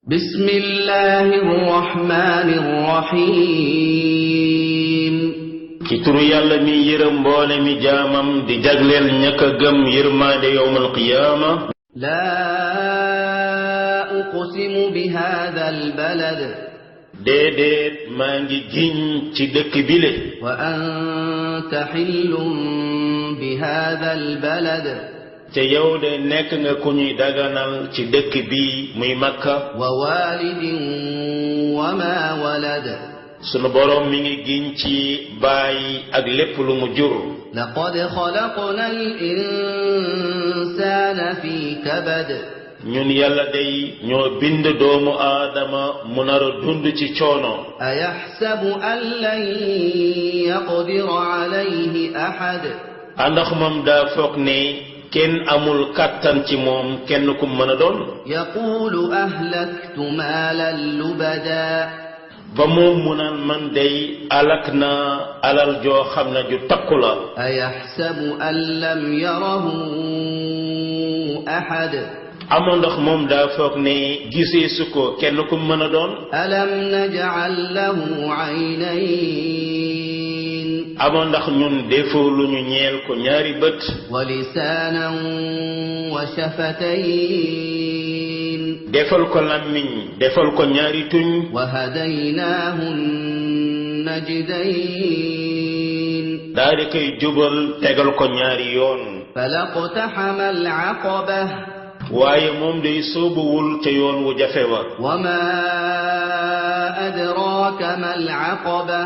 بسم الله الرحمن الرحيم ci turu yàlla mi yërëm mboole mi jaamam di jagleel ñaka gëm yërmaande yowmal qiyaama لا أقسم بهذا البلد déedéet maa ngi giñ ci dëkk bile وأنت حل بهذا البلد te yow de nekk nga ku ñuy daganal ci dëkk bi muy Makka ووالد وما ولد sunu boroom mi ngi giñ ci baay ak lépp lu mu jur لقد خلقنا الإنسان في كبد ñun yàlla day ñoo bind doomu aadama mu nar a dund ci coono أيحسب أن لن يقدر عليه أحد àndax moom daa foog ne kenn amul kàttan ci moom kenn ku mën a doon يقول أهلكت مالا لبدا ba moom mu naan man day alak naa alal joo xam ne ju takku la أيحسب أن لم يره أحد amoon ndax moom daa foog ne gisee su ko kenn ku mën a doon ألم نجعل له عينين amoon ndax ñun defoo lu ñu ñeel ko ñaari bët ولسانا وشفتين defal ko làmmiñ defal ko ñaari tuñ وهديناه النجدين daa di koy jubal tegal ko ñaari yoon فلاقتحم العقبة waaye moom day soobuwul ca yoon wu jafe wa وما أدراك ما العقبة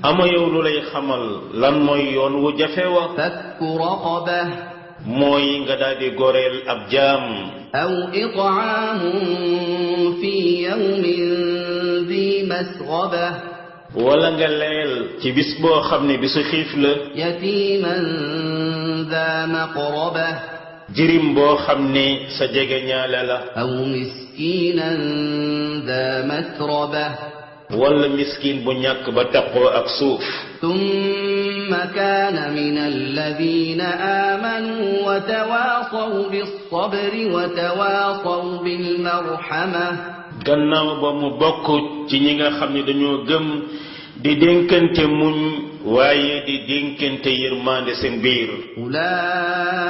ama yow lu lay xamal lan mooy yoon wu jafe wa فك رقبة mooy nga daal di goreel ab jaam أو إطعام في يوم ذي مسغبة wala nga leel ci bis boo xam ne bisu xiif la يتيما ذا مقربة jirim boo xam ne sa jege ñaale la أو مسكينا ذا متربة wala miskin bu ñàkk ba taqoo ak suuf ثم كان من الذين آمنوا وتواصوا بالصبر وتواصوا بالمرحمة gannaaw ba mu bokk ci ñi nga xam ne dañoo gëm di dénkante muñ waaye di dénkante yërmande seen biir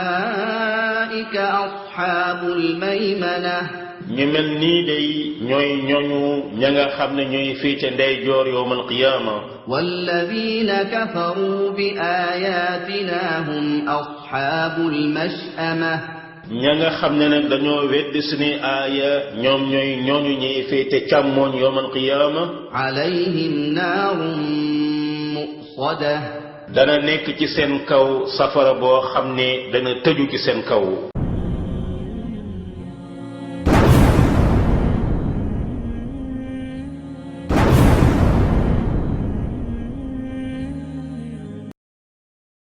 أولئك أصحاب الميمنة ñu mel nii day ñooy ñooñu ña nga xam ne ñooy féete ndeyjoor yowmal qiyaama والذين كفروا بآياتنا هم أصحاب المشأمة ña nga xam ne nag dañoo weddi suñuy aaya ñoom ñooy ñooñu ñuy féete càmmooñ yowmal qiyaama عليهم نار مؤصدة dana nekk ci seen kaw safara boo xam ne dana tëju ci seen kaw